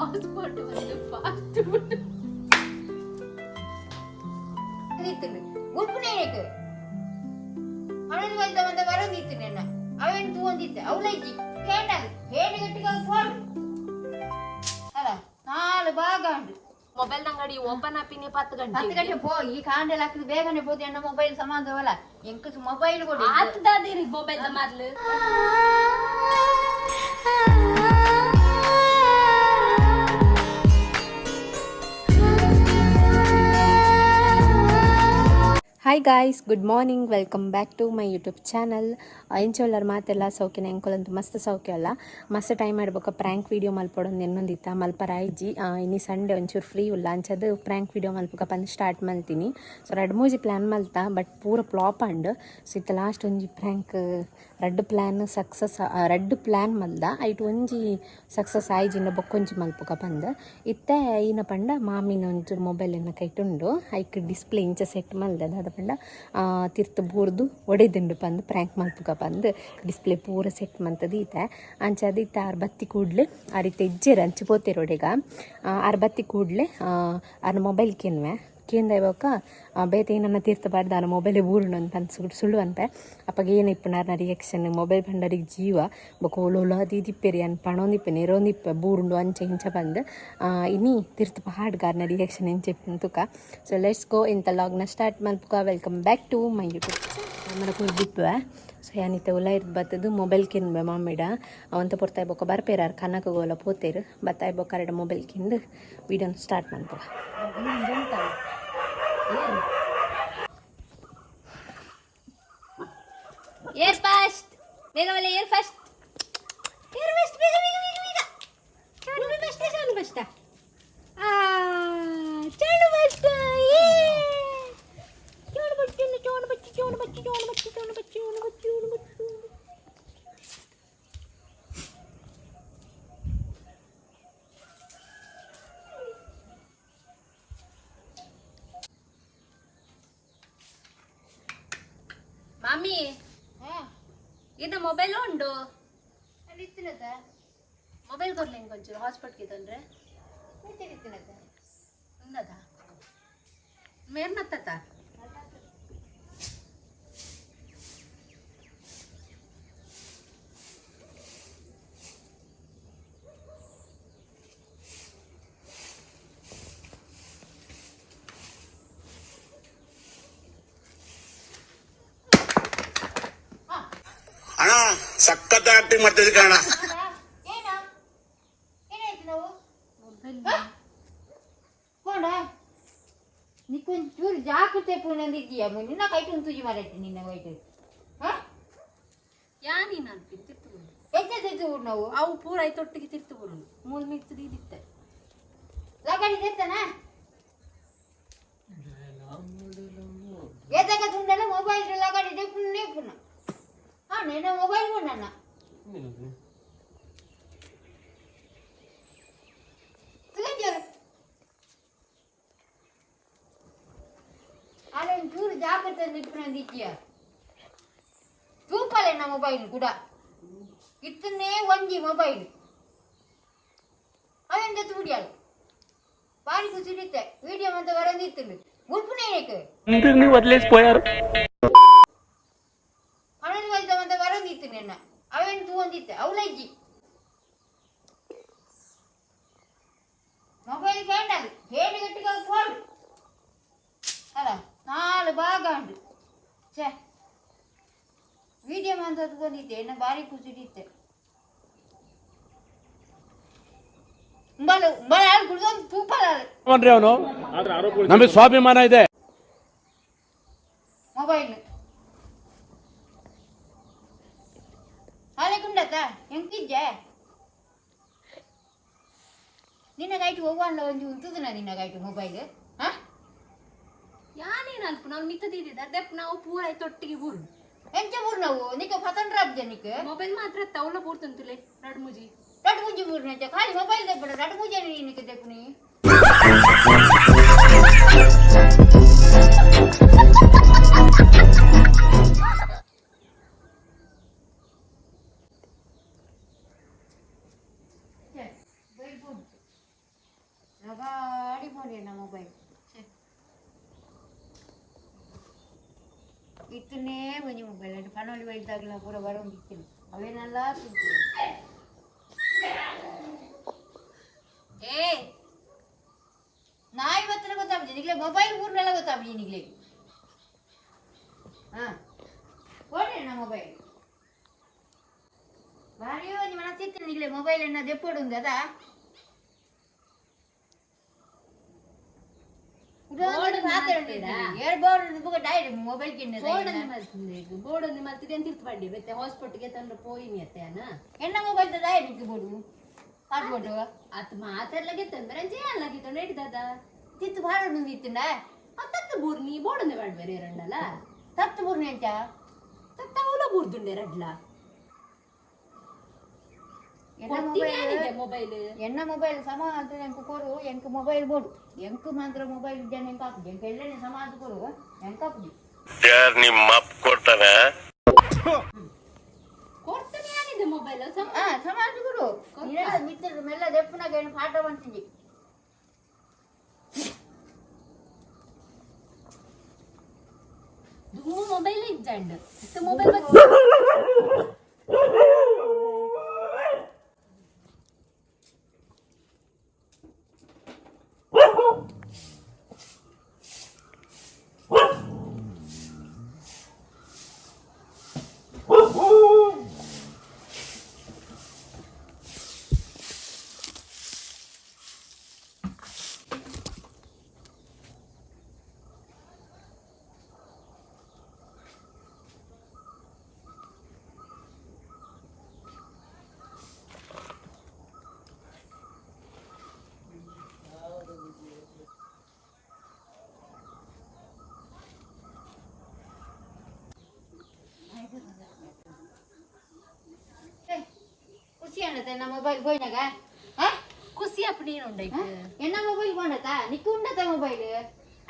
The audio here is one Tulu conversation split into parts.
ಹಾಟ್ಸ್ಪಾಟ್ ಒಂದು ಫಾಸ್ಟ್ ಫುಡ್ ಗುಡ್ಪುನೇನಕ್ಕೆ ಹಣದ ಬಲ್ತ ಬಂದ ಬರೋದಿತ್ತು ನಿನ್ನ ಅವೇನು ತೂವಂದಿತ್ತೆ ಅವಲಜ್ಜಿ ಕೇಂಡದು ಹೇಳಿ ಗಟ್ಟಿಗೆ ಫೋನ್ ಅಲ್ಲ ನಾಲು ಭಾಗ ಉಂಟು. ಮೊಬೈಲ್ ಅಂಗಡಿ ಓಪನ್ ಆಪಿನಿ 10 ಗಂಟೆ. 10 ಗಂಟೆ ಪೋ ಈ ಕಾಂಡೆಲ್ ಹಾಕಿದ್ ಬೇಗನೆ ಪೋದು ಎನ್ನ ಮೊಬೈಲ್ ಸಮಾನವಲ್ಲ ಎಂಕಸ್ ಮೊಬೈಲ್ ಕೊಡು. ಆತದಾದಿರಿ ಮೊಬೈಲ್ ಮೊದ್ಲು. Hi guys, good morning, welcome back to my YouTube channel. ಎಂಚೊಲ್ಲರ್ ಮಾತೆಲ್ಲ ಸೌಖ್ಯನ? ಎಂಕೊಲಂತು ಮಸ್ತ್ ಸೌಖ್ಯ ಅಲ್ಲ. ಮಸ್ತ್ ಟೈಮ್ ಮಾಡ್ಬೇಕು ಪ್ರ್ಯಾಂಕ್ ವೀಡಿಯೋ ಮಲ್ಪಡೊಂದು ಎನ್ನೊಂದಿತ್ತ ಮಲ್ಪರ ಆಯ್ಜಿ. ಇನಿ ಸಂಡೇ ಒಂಚೂರು ಫ್ರೀ ಉಲ್ಲ ಅಂಚದು ಪ್ರ್ಯಾಂಕ್ ವೀಡಿಯೋ ಮಲ್ಪಕ ಪಂದ್ ಸ್ಟಾರ್ಟ್ ಮಲ್ತೀನಿ. ಸೊ ರಡ್ಡ್ ಮೂಜಿ ಪ್ಲ್ಯಾನ್ ಮಲ್ತ, ಬಟ್ ಪೂರ ಫ್ಲಾಪ್ ಅಂಡ್. ಸೊ ಇತ್ತ ಲಾಸ್ಟ್ ಒಂಜಿ ಪ್ರ್ಯಾಂಕ್ ರಡ್ಡ್ ಪ್ಲ್ಯಾನ್ ಸಕ್ಸಸ್, ರಡ್ಡ್ ಪ್ಲ್ಯಾನ್ ಮಲ್ದ, ಐಟ್ ಒಂಜಿ ಸಕ್ಸಸ್ ಆಯ್ಜಿಂಡ ಬೊಕ್ಕೊಂಜಿ ಮಲ್ಪುಕ ಪಂದ್. ಇತ್ತೆ ಈನ ಪಂಡ ಮಾಮಿನ ಒಂಚೂರು ಮೊಬೈಲ್ ಎನ್ನ ಕೈಟುಂಡು, ಐಕ್ ಡಿಸ್ಪ್ಲೇ ಇಂಚ ಸೆಟ್ ಮಲ್ದೆ ದಾದ ಪಂಡ ತಿರ್ತ್ ಬೂರ್ದು ಒಡೆದುಂಡು ಪಂದ್ ಪ್ರ್ಯಾಂಕ್ ಮಲ್ಪುಕ ಪಂದ್ ಡಿಸ್ಪ್ಲೇ ಪೂರ ಸೆಟ್ ಮಂತದ ಈತೆ. ಅಂಚಾದ್ ಇತ್ತೆ ಆರ್ ಬತ್ತಿ ಕೂಡ್ಲೆ, ಆರ್ ಇತ್ತೆ ಇಜ್ಜೆರ್, ಅಂಚ ಪೋತೆರ್ ಒಡೆಗ. ಆರ್ ಬತ್ತಿ ಕೂಡ್ಲೆ ಆರ್ನ ಮೊಬೈಲ್ ಕೇನ್ವೆ. ಕೇಂದ ಬೊಕ್ಕ ಬೇತೆ ಏನನ್ನ ತೀರ್ಥ ಪಾಡ್ದು ಆನ ಮೊಬೈಲ್ ಬೂರುಂಡು ಅಂತ ಪಂದ್ ಸುಳ್ಳು ಸುಳ್ಳು ಅನ್ಪೆ. ಅಪಗ ಏನ ಇಪ್ಪುನಾರ್ನ ರಿಯಾಕ್ಷನ್? ಮೊಬೈಲ್ ಪಂಡರಿಗೆ ಜೀವ. ಬೊಕ ಓಲೋಲ ದೀದಿಪ್ಪೆರ್ ಯಾನ್ ಪಣೊಂದಿಪ್ಪೆ ನೆರೊಂದಿಪ್ಪೆ ಬೂರುಂಡು ಅಂಚ ಇಂಚ ಪಂದ್. ಇನಿ ತಿರ್ತ್ ಪಾಡ್ಗಾರ್ನ ರಿಯಾಕ್ಷನ್ ಎಂಚ ಇಪ್ಪುಂಡು ತುಕ. ಸೊ let's go, ಇಂತ ಲಾಗ್ನ ಸ್ಟಾರ್ಟ್ ಮಲ್ಪುಕ. Welcome back to my YouTube. Camera ಕೊರ್ದಿಪ್ಪುವೆ. ಸೊ ಯಾನ್ ಇತ್ತೆ ಉಲಾಯಿರ್ದ್ ಬತ್ತದು ಮೊಬೈಲ್ ಕೇನ್ಬೆ ಮಾಮಿಡ. ಅವಂತ ಪೊರ್ತಾಯ್ ಬೊಕ್ಕ ಬರ್ಪೇರ್. ಆರ್ ಕನಕ ಗೋಲ ಪೋತೆರ್. ಬತ್ತಾಯ್ ಬೊಕ್ಕ ಅರೆಡ ಮೊಬೈಲ್ ಕೇಂದ್ ವೀಡಿಯೋನ ಸ್ಟಾರ್ಟ್ ಮನ್ಪುಗ. ಏರ್ ಫಸ್ಟ್, ಬೇಗ ಬಲೆ. ಏರ್ ಫಸ್ಟ್, ಏರ್ ಫಸ್ಟ್, ಬೇಗ ಬೇಗ ಬೇಗ ಬೇಗ. ಚಾನು ಫಸ್ಟ್, ಚಾನು ಫಸ್ಟ್, ಆ ಚಾನು ಫಸ್ಟ್. ಏ ಚಾನು ಬಚ್ಚು, ಚಾನು ಬಚ್ಚು, ಚಾನು ಬಚ್ಚು, ಚಾನು ಬಚ್ಚು, ಚಾನು ಬಚ್ಚು, ಚಾನು ಬಚ್ಚು, ಚಾನು ಬಚ್ಚು. ಮಾಮಿ, ಇದು ಮೊಬೈಲ್ ಉಂಡು. ಅಲ್ಲಿ ಇತ್ತಿನತ್ತ. ಮೊಬೈಲ್ ಕೊರ್ಲಿ ಒಂಚೂರು, ಹಾಟ್ಸ್ಪಾಟ್ ತೊಂದ್ರೆ. ಇತ್ತಿನತ್ತ. ಉಂದದ ಮೇರ್ನತ್ತ. ಅಣ್ಣ, ಸಖತ್ ಆಕ್ಟಿಂಗ್ ಮಾಡ್ತಿದ್ದೆ ಕಣ. ಏನ ಏನಾಯ್ತು ನಾವು ಕೋಣ ನಿಕ್ಕೊಂಚೂರು ಜಾಗ್ರತೆ ಪೂನಂದಿದ್ದೀಯ. ನಿನ್ನ ಕೈಟು ತುಜಿ ಮಾರೈತಿ ನಿನ್ನ ವೈಟ್ ಹಾ. ಯಾನಿ ಅನ್ಪಿನ್ ತಿರ್ತು ಬರುಂಡು. ಎಂತ ತಿರ್ತು ನಾವು? ಅವು ಪೂರ ಐತೊಟ್ಟಿಗೆ ತಿರ್ತು ಬರುಂಡು. ಮೂಲ್ ಮಿತ್ತು ದೀದಿತ್ತೆ. ಲಗಾಡಿ తెత్తనా ఏదగ తుండల మొబైల్ లగాడి దెప్పునే పున్నా. ఆ నేను మొబైల్ కొన్నా. అరే చూడు, జాగ్రత్త నిప్పునందిచ్ಚಿಯ ತೂಪಲೆ ನಾ ಮೊಬೈಲ್ ಕೂಡ ಇತ್ತನ್ನೇ ಒಂಜಿ ಮೊಬೈಲ್ ಅವೆಂತ ತೂಡಿಯಾಳು ಬಾರಿ ಖುಷಿ. ವಿಡಿಯೋ ಅಂತ ಬರಂದಿತ್ತು ಗುಲ್ಪುನೇ. వదిలేసిపోయారు. ಹಣದ ಬಲ್ತ ಬಂದ ಬರಂದಿತ್ತು ನಿನ್ನ ಅವೇನು ತೂವಂದಿತ್ತೆ ಅವಲಜ್ಜಿ ಮೊಬೈಲ್ ಕೇಂಡದು ಹೇಳಿ ಗಟ್ಟಿಗೆ ಫೋನ್ ಅಲ್ಲ ನಾಲು ಭಾಗ ಉಂಟು. ಛೇ, ವಿಡಿಯೋ ಅಂತ ಬಂದಿದ್ದೆ ಎನ್ನ ಭಾರಿ ಖುಷಿ ಇತ್ತೆ. ಉಂಬಾಲು ಉಂಬಾಲ ಕುಡ್ದೊಂದು ತೂಪಲ. ಅವನು ನಮಗೆ ಸ್ವಾಭಿಮಾನ ಇದೆ. ಮೊಬೈಲ್ ಅಲೆ ಗುಂಡತ್ತ ಎಂಕಿಜ್ಜೆ ನಿನ್ನ ಗೈಟು ಹೋಗುವಲ್ಲ ಒಂಜಿ ಉಂತುದನ ನಿನ್ನ ಗೈಟು ಮೊಬೈಲ್ ಹಾ. ಯಾನೇನು ಅಲ್ಪ ನಾವು ಮಿತ್ತು ದೀದಿದ್ದ ದೆಪ್ ನಾವು ಪೂರ ಐತೊಟ್ಟಿಗೆ ಬೂರು. ಎಂಚ ಬೂರ್ ನಾವು ನಿಕ್ಕ ಪತಂಡ್ರ ನಿಕ್ಕ. ಮೊಬೈಲ್ ಮಾತ್ರ ತೌಲ ಬೂರ್ತಂತುಲೆ ರಡ್ ಮುಜಿ. ರಡ್ ಮುಂಜಿ ಬೂರ್ನ ಖಾಲಿ ಮೊಬೈಲ್ ದೆಪ್ಪಡ ರಡ್ ಮುಂಜೆ ನಿನಕ್ಕೆ ದೆಪ್ಪುನಿ. ಇತ್ತನೇ ಒಂಜಿ ಮೊಬೈಲ್ ಅಡ್ ಪನೊಲಿ ಬೈದಾಗಲ ಪೂರ ಬರೊಂದಿತ್ತಿನಿ ಅವೇನೆಲ್ಲ ಏ ನಾಯಿ ಬತ್ತನೆ ಗೊತ್ತಾಗ್ಬಿಡಿ ನಿಗ್ಲೆ ಮೊಬೈಲ್ ಊರ್ನೆಲ್ಲ ಗೊತ್ತಾಗ್ಬಿಡಿ ನಿಗ್ಲೆ. ಹಾ ಕೊಡ್ರಿ ನಾ ಮೊಬೈಲ್ ಭಾರಿ ಒಂಜಿ ಮನಸ್ಸಿತ್ತು ನಿಗ್ಲೆ ಮೊಬೈಲ್ ಎನ್ನ ದೆಪ್ಪೊಡು ಅದ. ಮೊಬೈಲ್ ಬೋರ್ಡ್ ಬೋರ್ಡ್ ಒಂದು ಮಲ್ತಿದೆ ಅಂತ ಇರ್ತು ಬಂಡಿ ಮತ್ತೆ ಹಾಸ್ಪಿಟ್ಗೆ ತಂದ್ರೆ ಪೋಯಿನಿ ಅತ್ತೆನ. ಎಣ್ಣ ಮೊಬೈಲ್ ದಾಯ ಬೋಡು ಪಾಟ್ಬೋಡು. ಅತ್ ಮಾತಾಡ್ಲಾಗೆ ತಂದ್ರೆ ಅಂಚೆ ಅಲ್ಲಾಗಿ ತಂದ್ರೆ ಹಿಡ್ದದ. ತಿತ್ತು ಭಾಳ ಇತ್ತಿಂಡ. ತತ್ತು ಬೂರ್ನಿ ಬೋರ್ಡ್ ಒಂದೇ ಮಾಡ್ಬೇರೆ ಎರಡಲ್ಲ. ತತ್ತು ಬೂರ್ನಿ ಅಂಚ. ತತ್ತ ಅವಲ ಬೂರ್ದುಂಡೆ ರಡ್ಲ. ಎಣ್ಣ ಮೊಬೈಲ್ ಮೊಬೈಲ್. ಎಣ್ಣ ಮೊಬೈಲ್ ಸಮ ಅಂತ ಎಂಕ್ ಕೊರು, ಎಂಕ್ ಮೊಬೈಲ್ ಬೋಡು, ಎಂಕ್ ಮಾತ್ರ ಮೊಬೈಲ್ ಇದ್ದಾನೆ ಎಂಕ್ ಹಾಕುದು, ಎಂಕ್ ಎಲ್ಲನೆ ಸಮ ಅಂತ ಕೊರು, ಎಂಕ್ ಹಾಕುದು. ಯಾರ್ ನಿಮ್ಮ ಅಪ್ಪ ಕೊಡ್ತಾನೆ? ಕೊಡ್ತಾನೆ ಏನಿದೆ ಮೊಬೈಲ್ ಸಮ. ಹಾ ಸಮ ಅಂತ ಕೊರು. ನೀನೆಲ್ಲ ಮಿತ್ರ ಮೆಲ್ಲ ದೆಪ್ಪನಾಗ ಏನು ಪಾಠ ಮಾಡ್ತಿದ್ದಿ. ದುಮ್ಮು ಮೊಬೈಲ್ ಇಜ್ಜಂಡ್ ಮೊಬೈಲ್. ಖುಷಿ ಅನ್ನತ್ತೆ ನಮ್ಮ ಮೊಬೈಲ್ ಪೋಯಿನಾಗ? ಹಾ. ಖುಷಿ ಅಪ್ಪಣೆ ಉಂಡೈತೆ. ಎಣ್ಣ ಮೊಬೈಲ್ ಬೋಂಡತ ನಿಕ್ಕು ಉಂಡತ ಮೊಬೈಲ್?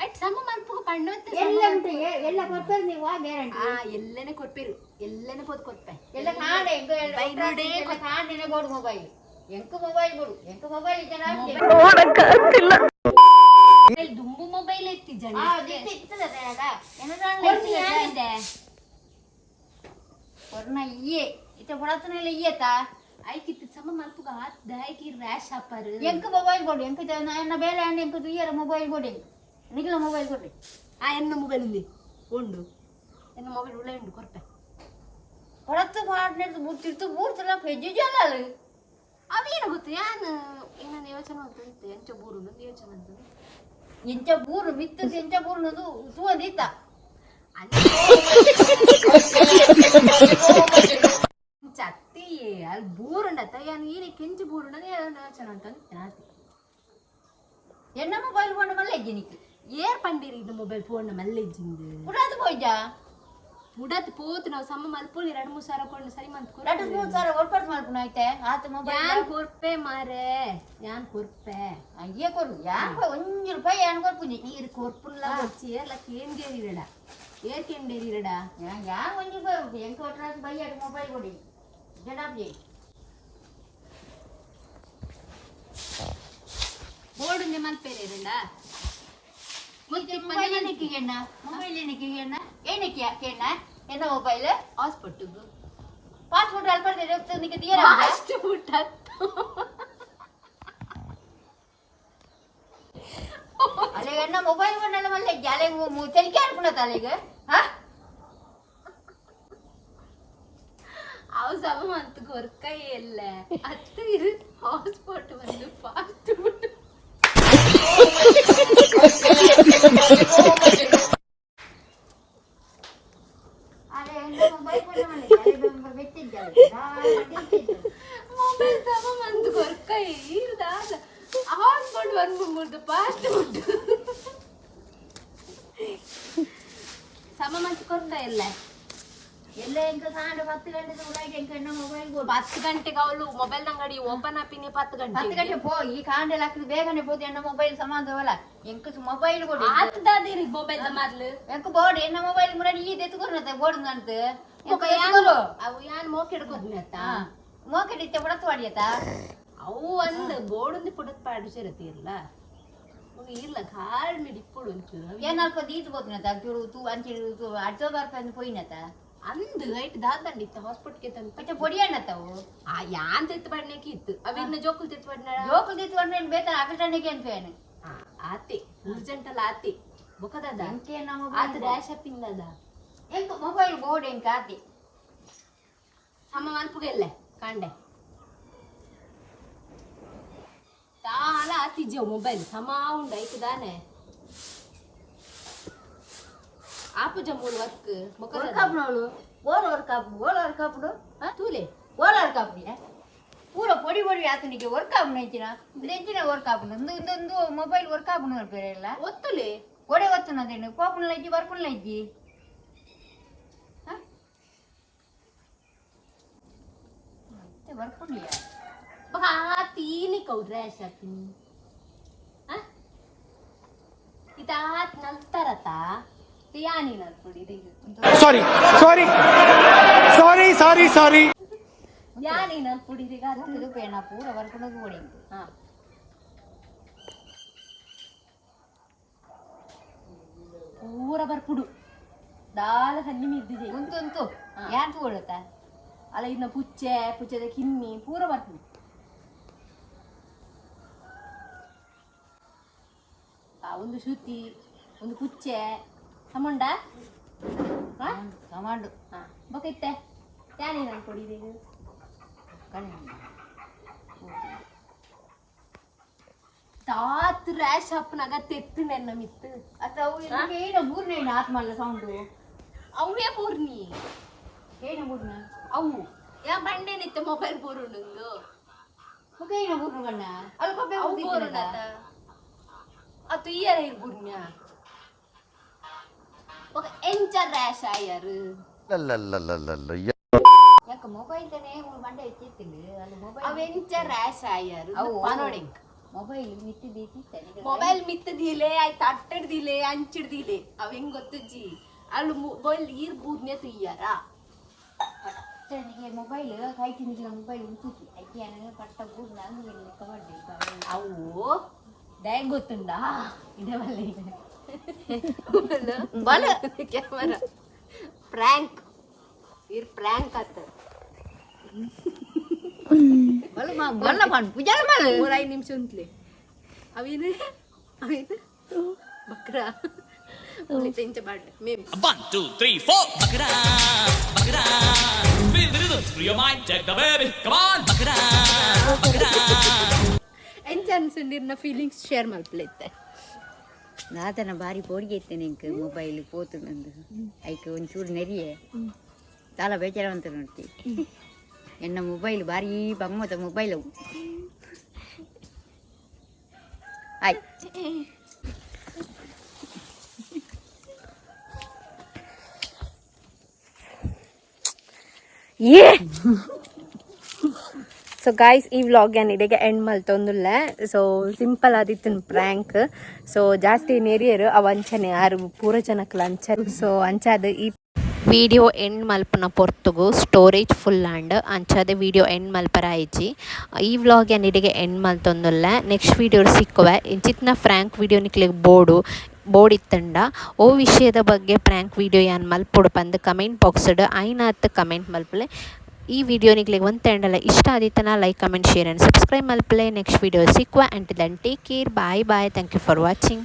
ಅಟ್ ಸಮ ಮಲ್ಪುಗ ಪಣ್ಣು. ಎಲ್ಲ ಉಂಟು, ಎಲ್ಲ ಕೊಡ್ತಾರೆ ನೀವು, ಆ ಗ್ಯಾರಂಟಿ. ಆ ಎಲ್ಲನೆ ಕೊಡ್ಪೇರು, ಎಲ್ಲನೆ ಪೋದು ಕೊಡ್ಪೆ. ಎಲ್ಲ ಕಾಂಡೆ ಎಂಕ್ ಎಲ್ಲ ಕಾಂಡೆನೆ ಬೋಡು ಮೊಬೈಲ್, ಎಂಕ್ ಮೊಬೈಲ್ ಬೋಡು, ಎಂಕ್ ಮೊಬೈಲ್ ಇದ್ದಾನ. ದುಂಬು ಮೊಬೈಲ್ ಎತ್ತಿ ಜನ. ಆ ದಿತ್ತಿ ಇತ್ತದ ಅದ ಏನಿದೆ? ಕೊರ್ನ ಇಯ್ಯೆ ಇತ್ತ ಬಡತನೆಲ್ಲ ಇಯ್ಯತ. ಐಕಿತ್ತು ಸಮ ಮಲ್ಪುಗ ಆತ್ ದಾಯ್ಕಿ ರ್ಯಾಶ್ ಹಾಪಾರು. ಎಂಕ್ ಮೊಬೈಲ್ ಬೋಡು, ಎಂಕ್ ಎನ್ನ ಬೇಲೆ ಅಂಡ್ ಎಂಕ್ ದುಯ್ಯರ ಮೊಬೈಲ್ ಬೋಡು, ಎಂಕ್ ನಿಗ್ಲ ಮೊಬೈಲ್ ಕೊಡ್ರಿ. ಆ ಎನ್ನ ಮೊಬೈಲ್ ఉంది ಉಂಡು, ಎನ್ನ ಮೊಬೈಲ್ ಉಳ್ಳ ಉಂಡು, ಕೊರ್ಪೆ. ಬಡತ್ತು ಪಾಡ್ನೆಡ್ದು ಬೂರ್ತಿರ್ತು ಬೂರ್ತಲ್ಲ ಪೆಜ್ಜು ಜಲ್ಲ. ಅವೇನು ಗೊತ್ತು, ಯಾನ್ ಏನಾನ ಯೋಚನೆ ಅಂತ ಎಂಚ ಬೂರು ಯೋಚನೆ ಅಂತ. ಎಂಚ ಬೂರು ಮಿತ್ತು ಎಂಚ ಬೂರು ತೂವಂದಿತ್ತ. ಚತ್ತಿ ಅಲ್ಲಿ ಬೂರುಂಡತ್ತ ಯಾನ್ ಈನೆ ಕೆಂಚು ಬೂರುಂಡ ಯೋಚನೆ ಅಂತ ನಾತಿ. ಎನ್ನ ಮೊಬೈಲ್ ಫೋನ್ ಮಲ್ಲ ಇಜ್ಜಿನಿಕ್. ಏರ್ ಪಂಡೀರಿ ಇದು ಮೊಬೈಲ್ ಫೋನ್ ಮಲ್ಲೆಜ್ಜಿಂದು. ಪುಡಾತ್ ಪೋಯ್ಜಾ? ಉಡತ್ ಪೋತು ನಾವು ಸಮ ಮಲ್ಪೊಲಿ 2-3 ಸಾವಿರ ಕೊಂಡು ಸರಿ ಮಂತ್. 2-3 ಸಾವಿರ ಒರ್ಪಟ್ ಮಲ್ಪುನ ಐತೆ ಆತ ಮೊಬೈಲ್. ಯಾನ್ ಕೊರ್ಪೆ ಮಾರೆ, ಯಾನ್ ಕೊರ್ಪೆ. ಅಯ್ಯ ಕೊರು, ಯಾನ್ 1 ರೂಪಾಯಿ ಯಾನ್ ಕೊರ್ಪುಜಿ. ನೀರು ಕೊರ್ಪುನ್ಲ ಕೊರ್ಚಿ ಏರ್ಲ ಕೇಂದೇರಿರಡ, ಏರ್ ಕೇಂದೇರಿರಡ. ಯಾನ್ 1 ರೂಪಾಯಿ ಎಂಕ್ ಒಟ್ರಾಸ್ ಬೈಯಾಡು ಮೊಬೈಲ್ ಕೊಡಿ ಜಡಾಬ್ಜಿ. ಬೋರ್ಡ್ ಮಲ್ಪೇರಿರಂಡ. ಮೊಬೈಲ್ ಏನಕ್ಕೆ ಎಣ್ಣ, ಮೊಬೈಲ್ ಏನಕ್ಕೆ ಎಣ್ಣ, ಏನಕ್ಕೆ ಕೇಣ್ಣ ಎನ್ನ ಮೊಬೈಲ್? ಹಾಸ್ಪಿಟಲ್ಗು. ಪಾಸ್ಪೋರ್ಟ್ ಅಲ್ಲಿ ಬರ್ತಾರೆ ನಿಕ್ಕೆ ತೀರ. ಅಷ್ಟು ಊಟ. ಅಲೆ ಎಣ್ಣ ಮೊಬೈಲ್ ಕೊಡಲ್ಲ ಮಲ್ಲೆ ಅಲೆ ತೆಲಿಕೆ ಆಡ್ಕೊಳತ್ತ ಅಲೆಗ ಹಾ. ಅವು ಸಮ ಮಂತ್ ಕೊರ್ಕೈ ಎಲ್ಲ ಅತ್ತು ಇದು ಹಾಸ್ಪಿಟ್ ಬಂದು ಫಾಸ್ಟ್ ಫುಡ್. ಅಲೆ ಎಣ್ಣ ಮೊಬೈಲ್ ಕೊಡ ಮಲ್ಲೆ ಅಲೆ ಬೆಚ್ಚಿದ್ದ. ಮೊಬೈಲ್ ಸಮ ಮಂತ್ ಕೊರ್ಕೈ ಇರ್ದಾದ ಹಾಸ್ಪಿಟ್ ಬಂದು ಮುರ್ದು ಫಾಸ್ಟ್ ಫುಡ್ ಸಮ ಮಂತ್ ಕೊರ್ಕ ಇಲ್ಲ. ಎಲ್ಲ ಎಂಕ ಸಾಂಡ 10 ಗಂಟೆ ಉಳಾಗಿ ಎಂಕ ಎಣ್ಣ ಮೊಬೈಲ್ ಕೊಡು. 10 ಗಂಟೆಗೆ ಅವಳು ಮೊಬೈಲ್ ಅಂಗಡಿ ಓಪನ್ ಆಪಿನಿ 10 10 ಗಂಟೆ. ಗಂಟೆ ಪೋ ಈ ಕಾಂಡೆಲ್ಲ ಹಾಕಿದ್ ಬೇಗನೆ ಪೋದು ಎಣ್ಣ ಮೊಬೈಲ್ ಸಮಾನದವಲ್ಲ, ಎಂಕ ಮೊಬೈಲ್ ಕೊಡು. ಆತದಾದಿರಿ ಮೊಬೈಲ್ ಮೊದ್ಲು. ಎಂಕ ಬೋರ್ಡ್ ಎಣ್ಣ ಮೊಬೈಲ್ ಮುರಾನಿ ಈ ಎತ್ತುಕೊರ್ನತ್ತೆ ಬೋರ್ಡ್ ನಂತ. ಎಂಕ ಅವು ಯಾನ್ ಮೋಕೆ ಹಿಡ್ಕೊದ್ನತ್ತ. ಮೋಕೆಟ್ ಇತ್ತೆ ಬಡತ್ತು ವಾಡಿಯತ್ತ. ಅವು ಒಂದು ಬೋರ್ಡ್ ಒಂದು ಪುಡತ್ ಪಾಡು ಸೇರತಿರಲ್ಲ. ಇಲ್ಲ ಕಾಲ್ ಮಿಡಿಪ್ಪೊಡು ಒಂಚೂರು. ಏನ್ ಅಲ್ಪ ದೀತ್ ಬೋತ್ನತ ಚೂರು ತೂ ಅಂಚಿ ಅಡ್ಸೋ ಬರ್ಪಂದು ಪೋಯಿನತ. ಅಂದ್ ಐಟ್ ದಾದಂಡಿತ್ತ ಹಾಸ್ಪಿಟ್ಗೆ ತಂತ. ಮತ್ತೆ ಪೊಡಿ ಅಣ್ಣತ್ತವು. ಆ ಯಾನ್ ತೆತ್ತು ಪಡ್ನೇಕಿ ಇತ್ತು ಅವಿನ್ನ ಜೋಕುಲ್ ತೆತ್ತು ಪಡ್ನಾಡ. ಜೋಕುಲ್ ದೀತ್ ಪಡ್ನೇನ್ ಬೇತ ಅಕಟಣಿಗೆ ಅನ್ಪೇನು. ಆತೆ ಉರ್ಜೆಂಟಲ್ ಆತೆ ಬೊಕದಾದ. ಎಂಕೆ ನಮ್ಮ ಆತ ರ್ಯಾಶ್ ಅಪ್ಪಿಂದದ. ಎಂಕ್ ಮೊಬೈಲ್ ಬೋರ್ಡ್ ಎಂಕ್ ಆತಿ. ಅಮ್ಮ ಮನ್ಪುಗೆಲ್ಲೆ ಕಾಂಡೆ ತಾಲ ಆತಿಜ್ಜೆ ಮೊಬೈಲ್ ಸಮ ಉಂಡು ಐಕ್ ದಾನೆ ಆಪುಜ ಮೂಲು ವರ್ಕ್. ವರ್ಕ್ ಆಪುನವಳು ಓಲ್ ವರ್ಕ್ ಆಪು ಓಲ್ ವರ್ಕ್ ಆಪುಡು. ತೂಲೆ. ಓಲ್ ವರ್ಕ್ ಆಪುನಿ ಪೂರ ಪೊಡಿ ಪೊಡಿ ಆತನಿಗೆ ವರ್ಕ್ ಆಪುನ ಎಂಚಿನ ಎಂಚಿನ ವರ್ಕ್ ಆಪುನ ಇಂದು ಇಂದು ಇಂದು ಮೊಬೈಲ್ ವರ್ಕ್ ಆಪುನ ಬೇರೆ ಎಲ್ಲ. ಒತ್ತುಲೆ. ಒಡೆ ಒತ್ತುನದೇನು ಪೋಪುನ ಇಜ್ಜಿ ಬರ್ಪುನ ಇಜ್ಜಿ. ಮತ್ತೆ ಬರ್ಪುನಿಯ. ಬೊಕ ಆತೀನಿ ಕೌ ರ್ಯಾಶ್ ಆಪಿನಿ ಇದು ಆತ್ ನಲ್ತಾರತ ಯಾನಿ ನಲ್ಪುಡಿ ಇದು. Sorry sorry sorry sorry sorry. ಯಾನಿ ನಲ್ಪುಡಿ ಇದು. ಇದು ಪೇಣ ಪೂರ ಬರ್ಪುನದು ಓಡಿ. ಹಾ ಪೂರ ಬರ್ಪುಡು ದಾಲ ಸನ್ನಿ ಮಿದ್ದಿಜೆ. ಉಂತು ಉಂತು ಯಾನ್ ತೂಗೊಳುತ್ತಾ. ಅಲ್ಲ ಇನ್ನ ಪುಚ್ಚೆ ಪುಚ್ಚೆದ ಕಿನ್ನಿ ಪೂರ ಬರ್ಪುಡು. ಆ ಒಂದು ಶ್ರುತಿ ಒಂದು ಪುಚ್ಚೆ ಸಮುಂಡ. ಹಾ. ಕಮಾಂಡು. ಹಾ ಬೊಕ ಇತ್ತೆ ಯಾನೇನು ಅನ್ಕೊಡಿದೆ. ಕಣ್ಣು. ತಾತ್ ರ್ಯಾಶ್ ಅಪ್ಪನಾಗ ತೆತ್ತು ನೆನ್ನ ಮಿತ್ತು. ಅತ್ತ ಅವು ಏನು ಮೂರನೇ ಆತ್ಮಲ್ಲ ಸೌಂಡು. ಅವೇ ಪೂರ್ಣಿ. ಏನು ಮೂರ್ನ? ಅವು ಯಾ ಬಂಡೇನಿತ್ತ ಮೊಬೈಲ್ ಪೂರುಂಡು. ಮುಖ ಏನು ಮೂರ್ನ ಬಣ್ಣ ಅಲ್ಲಿ ಕೊಬ್ಬೆ. ಅವು ಬೋರುಂಡತ ಅತು ಇಯರ ಇರ್ಬುರ್ನ್ಯ ఒక ಎಂಚ ರ್ಯಾಶ್ ಆಯರು. ಯಾಕೆ ಮೊಬೈಲ್ ತಾನೇ ಮೂರು ಬಂಡೆ ಹೆಚ್ಚಿತ್ತಿಲ್ಲ ಅಲ್ಲಿ ಮೊಬೈಲ್. ಅವೆಂಚ ರ್ಯಾಶ್ ಆಯರು. ಅವು ಪನೋಡಿಂಗ್. ಮೊಬೈಲ್ ಮಿತ್ತಿ ದೀತಿತ್ತ. ಮೊಬೈಲ್ ಮಿತ್ತದಿಲೆ ಆಯ್ತು ಅಟ್ಟಡ್ದಿಲೆ ಅಂಚಿಡ್ದಿಲೆ ಅವ್ ಹೆಂಗ್ ಗೊತ್ತಜ್ಜಿ ಅಲ್ಲಿ ಮೊಬೈಲ್ ಈರ್ ಬೂರ್ನೆ ತುಯ್ಯಾರ. ಪಟ್ಟನಿಗೆ ಮೊಬೈಲ್ ಕೈ ತಿಂದಿಲ್ಲ ಮೊಬೈಲ್ ಉಂಟುಕಿ ಅಕ್ಕಿ ಪಟ್ಟ ಬೂರ್ನ ಅಂಗಡಿ ಕಬಡ್ಡಿ. ಅವು ದಯ ಗೊತ್ತುಂಡಾ ಇದೇ ಬಲ್ಲೆ ಬಲ. ಕ್ಯಾಮರಾ ಪ್ರಾಂಕ್ ಇರ್ ಪ್ರಾಂಕ್ ಆತ. ಬಲ ಬಲ್ಲ ಮಾಡು ಪೂಜಾಲ ಮಾಡು. ಮೂರ್ ಐದು ನಿಮಿಷ ಉಂಟ್ಲೆ ಅವೇನು ಅವೇನು ಬಕ್ರ ಇಂಚ ಬಾಡ್ಲೆ మేము. 1, 2, 3, 4. Bakra, bakra. Feel the rhythm, screw your mind, check the baby. Come on, bakra, bakra. ಎಂಚ ಅನ್ಸುಂಡಿರ್ನ ಫೀಲಿಂಗ್ಸ್ ಶೇರ್ ಮಲ್ಪಲೈತೆ. ನಾತನ ಭಾರಿ ಪೋಡಿಗೆ ಇತ್ತೇನೆ ಇಂಕ್ ಮೊಬೈಲ್ ಪೋತು ನಂದು ಐಕ್ ಒಂಚೂರು ನೆರಿಯೆ ತಾಲ ಬೇಜಾರ ಅಂತ ನೋಡ್ತಿ ಎನ್ನ ಮೊಬೈಲ್ ಭಾರಿ ಬಮ್ಮತ ಮೊಬೈಲ್ ಅವು ಆಯ್. ಏ ಸೊ ಗಾಯ್ಸ್ ಈ ವ್ಲಾಗ್ ಏನು ಇಡೆಗೆ ಎಂಡ್ ಮಲ್ತೊಂದುಲ್ಲ. ಸೊ ಸಿಂಪಲ್ ಆದಿತ್ತು ಪ್ರ್ಯಾಂಕ್. ಸೊ ಜಾಸ್ತಿ ನೆರಿಯರು ಅವು ಅಂಚನೆ ಆರು ಪೂರ ಜನಕ್ಲ ಅಂಚ. ಸೊ ಅಂಚಾದ ಈ ವಿಡಿಯೋ ಎಂಡ್ ಮಲ್ಪನ ಪೊರ್ತುಗು storage full and ಅಂಚಾದ video end ಮಲ್ಪರ ಆಯ್ಜಿ. ಈ ವ್ಲಾಗ್ ಏನು ಇಡೆಗೆ ಎಂಡ್ ಮಲ್ತೊಂದುಲ್ಲ. ನೆಕ್ಸ್ಟ್ ವಿಡಿಯೋ ಸಿಕ್ಕುವೆ. ಇಂಚಿತ್ನ ಫ್ರ್ಯಾಂಕ್ ವಿಡಿಯೋ ನಿಕ್ಲೆಗ್ ಬೋಡು ಬೋರ್ಡ್ ಇತ್ತಂಡ ಓ ವಿಷಯದ ಬಗ್ಗೆ ಪ್ರ್ಯಾಂಕ್ ವಿಡಿಯೋ ಯಾನ್ ಮಲ್ಪೊಡು ಪಂದ್ ಕಮೆಂಟ್ ಬಾಕ್ಸ್ಡ್ ಐನಾತ್ ಕಮೆಂಟ್ ಮಲ್ಪಲೆ. ಈ ವಿಡಿಯೋ ನಿಕ್ಲೆಗ್ ಒಂತೆಂಡಲ ಇಷ್ಟ ಆದಿತ್ತನ like, comment, share and subscribe ಮಲ್ಪಲೆ. Next video ಸಿಕ್ಕುವ. And then take care, bye bye, thank you for watching.